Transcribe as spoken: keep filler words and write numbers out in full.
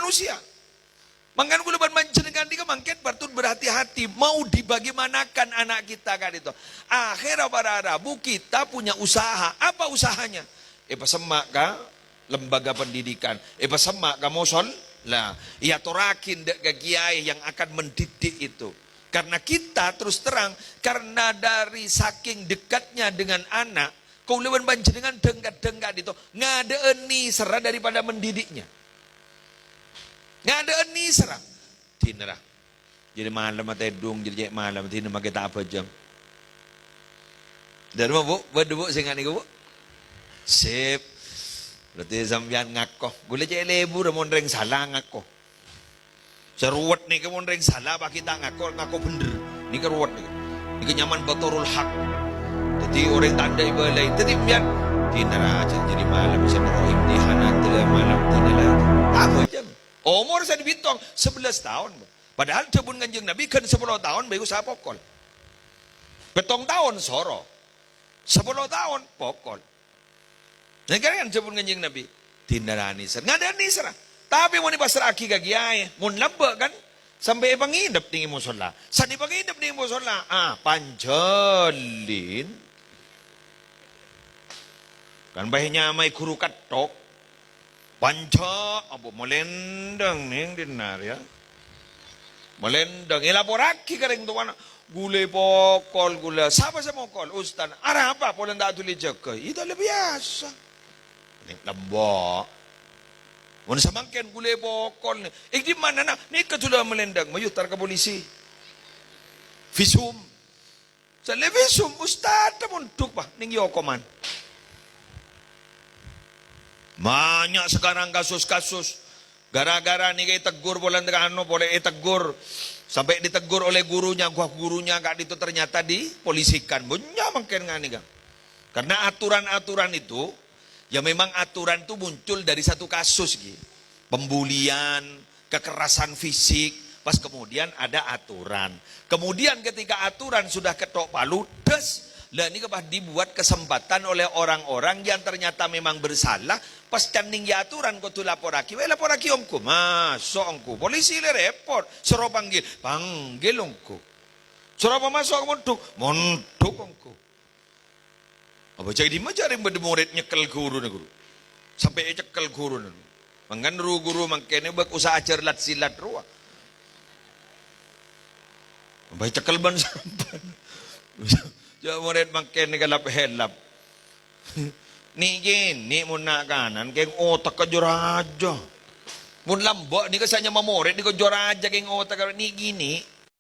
manusia. Mangkana kaulâ bân panjhennengngan nèka mangkèn patut berhati-hati, mau dibagaimanakan anak kita ka'dinto. Akhirnya para rabu kita punya usaha. Apa usahanya? Èpasemma' ka lembaga pendidikan, èpasemma' ka mosolla, èyatorraghi dâ' ka kiai yang akan mendidik itu. Karena kita terus terang, karena dari saking dekatnya dengan anak, kaulâ bân panjhennengngan dhâng-kadhâng ka'dinto ngadâ'â nèserra daripada mendidiknya. Ngadâ'â nèserra. Dinah ra. Jârèya malem atèdung, jârèya cè' malem, dinah makè ta' abhâjâng. Dâ'remma, Bu'? Bâdâ, Bu', sè nga' nèko, Bu'? Sip. Berarti sampèyan ngako. Kaulâ cè' lebur, mon rèng sala ngako. Sè ruwet nèka mon rèng sala, apa ghi' ta' ngako, ngako bhendher. Nèka ruwet nèka. Nèka nyamana batarul haq. Dhâddhi orèng ta' endâ' èbâlâi. Dhâddhi sampèyan dinah ra, jârèya malem sè noro' imtihanat, malem dinah ra. Ta' abhâjâng. Omor sè èbitong sabellâs taon, Bu'. Padahal dhâbuna Kanjeng Nabi, ghân sapolo taon bhâi usaha pokol. Pèttong taon soro. Sapolo taon pokol. Nah, kan dhâbuna Kanjeng Nabi, "Dinah ra nèserra." Ngadâ'â nèserra. Tapè mon èpassra'aghi ka kiai, mon lambâ' kan, sampè' èpangèdhep nèng mosolla. San èpangèdhep nèng mosolla, ah, panjhâlin. Kan bhâi nyamaè ghuru ketthok. Panjhâ, apa malèndâng nèng dinah ra. Malèndâng, èlaporraghi ka rèng towana. "Ghulâ èpokol, ghulâ." "Sapa sè mokol?" "Ustad." "Arapa polana ta' dhuli jâgâ?" "Iyâ, ta' la biyasa." Nèng lambâ'. Mon samangkèn ghulâ èpokol nè. "È dimma, na?" "Nèka dhuli malèndâng." "Mayu tar ka polisi." Visum. Sè lebbi sum ustad mondhuk, Pak, nèng yokoman. Banyak sekarang kasus-kasus. Gara-gara nèka ètegghur polana anu, polè ètegghur. Sampai ditegur oleh gurunya, wah, gurunya ka'dinto ternyata dipolisikan. Bânnya' mangkèn nga' nèka. Karena aturan-aturan itu, ya memang aturan itu muncul dari satu kasus, gitu. Pembulian, kekerasan fisik, pas kemudian ada aturan. Kemudian ketika aturan sudah ketthok palu, des, lah nèka pas dibuat kesempatan oleh orang-orang yang ternyata memang bersalah, pas can nèng aturan kodhu laporraghi, weh, laporraghi ongghu, maso' ongghu, polisi la repot, soro panggil, panggil ongghu. Soro pamaso' mondhuk, mondhuk ongghu. Apa jâ' è dimma jâ' rèng bâdâ morèd nyekkel ghuruna, ghuru. Sampè' ècekkel ghuruna. Mangkana ru-ghuru mangkèn bâk usaha ajhâr lat-silat rowa. Apa ècekkel bân-sabbân. Jâ' morèd mangkèn kalap-helap. Nè'-kènè' mon na'-kana' kèng otakka jâ rajâ. Mon lambâ' nèka sè nyama morèd nèka jâ rajâ kèng otakka nè'-kènè'.